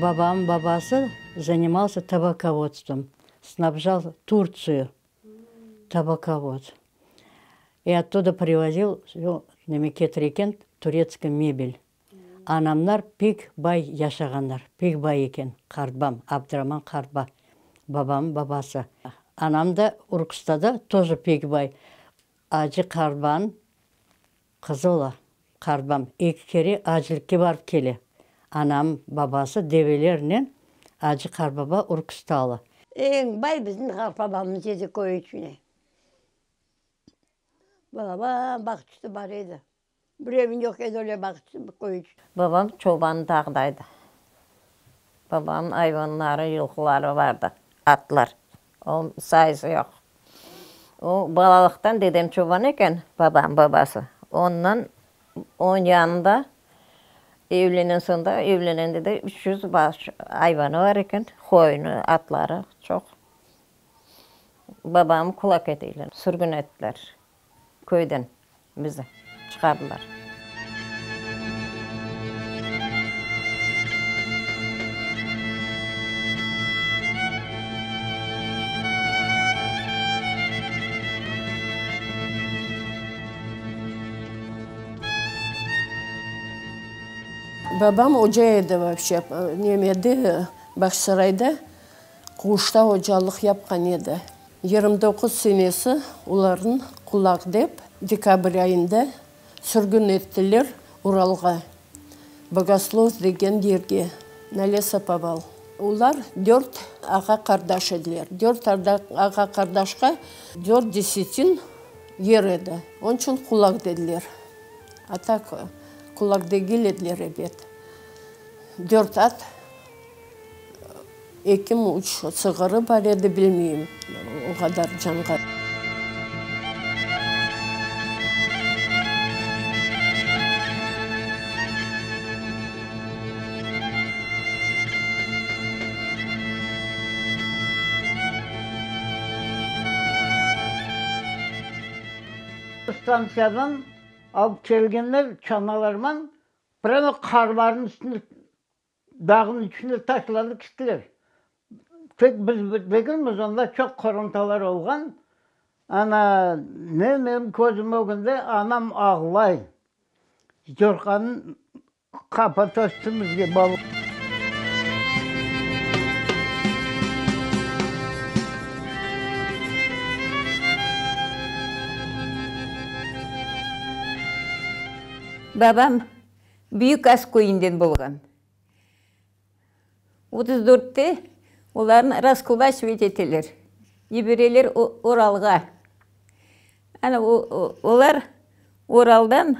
Babam babası zanimalsâ tabakovodstvom, snabjal Turtsiyu tabakovod. I ottuda privozil neme ketire eken turetskiy mebel. Anamlar pek bay yaşağanlar, pek bay eken qartbam, Abduraman qartba, babamnıñ babası. Anam da Urkustada тоже pek bay. Acı qartbanıñ qızı ola qartbam. Eki kere acılıkke barıp kele. Anam babası develernen acı qartbaba Urkustalı. Eñ bay bizim qartbabamız edi köy içine. Balaban bağçası bar edi. Birevniñ yoq edi öyle bağçası köy içinde. Babam çoban dağdaydı. Babamnıñ ayvanları, yılqıları vardı, atlar. O, sayısı yoq. O, balalıqtan dedem çoban eken, babam babası. Ondan, onıñ yanında evlenen soñ da, evlenende de 300 baş ayvanı bar eken, qoyunı, atları çoq. Babamı kulak eteyler, sürgün ettiler köyden bizi çıqardılar. Babam oca edi vapşe, nemede, Bağçasarayda Quşta ocalıq yapqan edi. 29 senesi olarnı kulak dep, dekabr ayında sürgün ettiler Uralğa, Bogoslov degen yerge, na lesopoval. Olar dört ağa-qardaş ediler. Dört ağa-qardaşqa dört desetin yer edi. Onıñ içün kulak dediler. A tak, kulak degil ediler ebet. Dört at. Ekimi, üç sığırı bar edi, bilmeyim, o qadar canğa. Stantsiyadan alıp kelgenler çanalarman, prâmo qarlarnıñ üstüne Dağnıñ içine taşladı kittiler. Tek biz degilmiz, onda çoq qorantalar olğan. Ana, ne menim közüm ögünde anam ağlay. Yorğanın qapata üstümizge. Babam Büyük As köyünden bolğan. 34-te olarnı raskulaçivat eteler, yibereler Uralğa. Ana olar Uraldan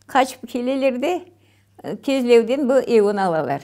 qaçıp keleler de, Kezlevden bu evni alalar.